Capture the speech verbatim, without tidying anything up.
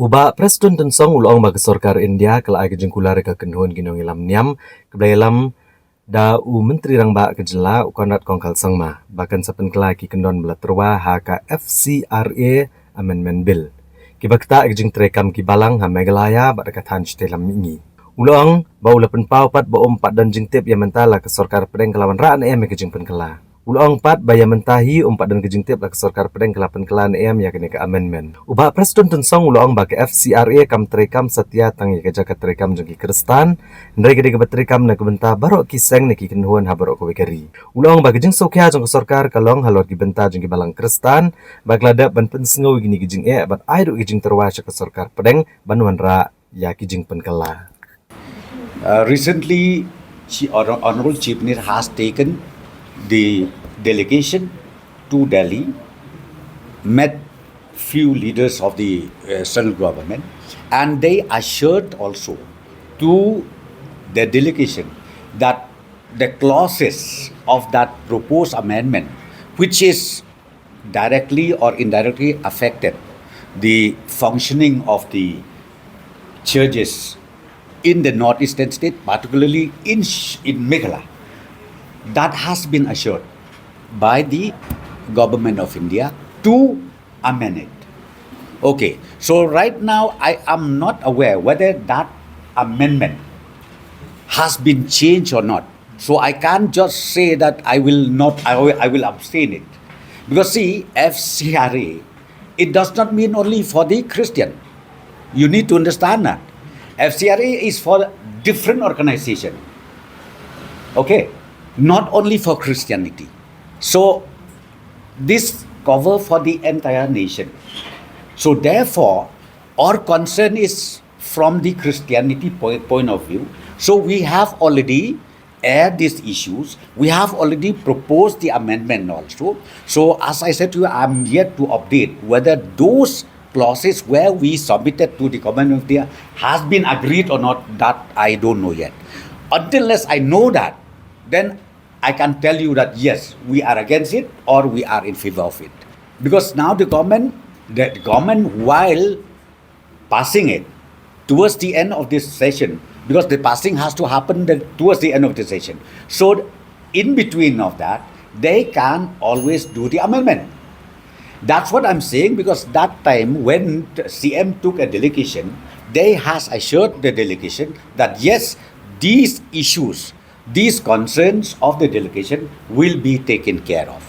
U Bah Prestone Tynsong u la ong ba ka sorkar India ka la ai ka jingkular ïa ka kynhun ki nongïalam niam kaba la ïalam da u Myntri Rangbah ka jylla u Conrad Kongkal Sangma ba kan sa pynkylla ki kyndon ba la tyrwa ha ka F C R A Amendment Bill kiba ktah ïa ka jingtreikam ki balang ha Meghalaya bad ka thaiñ shatei lam mihngi. U la ong ba u la pynpaw pat ba um pat don jingtip ïa mynta la ka sorkar pdeng ka la wanrah ne em ïa ka jingpynkylla. U la ong pat ba ïa mynta hi um pat don ka jingtip la ka sorkar pdeng ka la pynkylla ne em ïa kane ka amendment. U Bah Prestone Tynsong u la ong ba ka F C R A kam treikam satia tang ïa ka jaka treikam jong ki Khristan, hynrei ka dei kaba treikam na ka bynta baroh ki seng ne ki kynhun ha baroh kawei ka ri. U la ong ba ka jingsngewkhia jong ka sorkar ka long halor ki bynta jong ki balang Khristan, ba ka la dep ban pynsngew ïa kine ki jingeh bad ai ruh ki jingtyrwa sha ka sorkar pdeng ban wanrah ïa ki jingpynkylla. Uh, recently, Chi- Honor- Honorable Chief Minister has taken the delegation to Delhi, met few leaders of the uh, central government, and they assured also to the delegation that the clauses of that proposed amendment, which is directly or indirectly affected the functioning of the churches in the northeastern state, particularly in, Sh- in Meghalaya, that has been assured by the government of India to amend it. Okay, so right now I am not aware whether that amendment has been changed or not. So I can't just say that I will not, I will, I will abstain it. Because see, F C R A, it does not mean only for the Christian. You need to understand that. F C R A is for different organization. Okay? Not only for Christianity. So this cover for the entire nation. So therefore, our concern is from the Christianity point, point of view. So we have already aired these issues. We have already proposed the amendment also. So as I said to you, I'm yet to update whether those clauses where we submitted to the government of India has been agreed or not. That I don't know yet. Until unless I know that, then I can tell you that yes, we are against it or we are in favor of it. Because now the government, the government while passing it towards the end of this session, because the passing has to happen the, towards the end of the session. So in between of that, they can always do the amendment. That's what I'm saying, because that time when the C M took a delegation, they has assured the delegation that yes, these issues, these concerns of the delegation will be taken care of.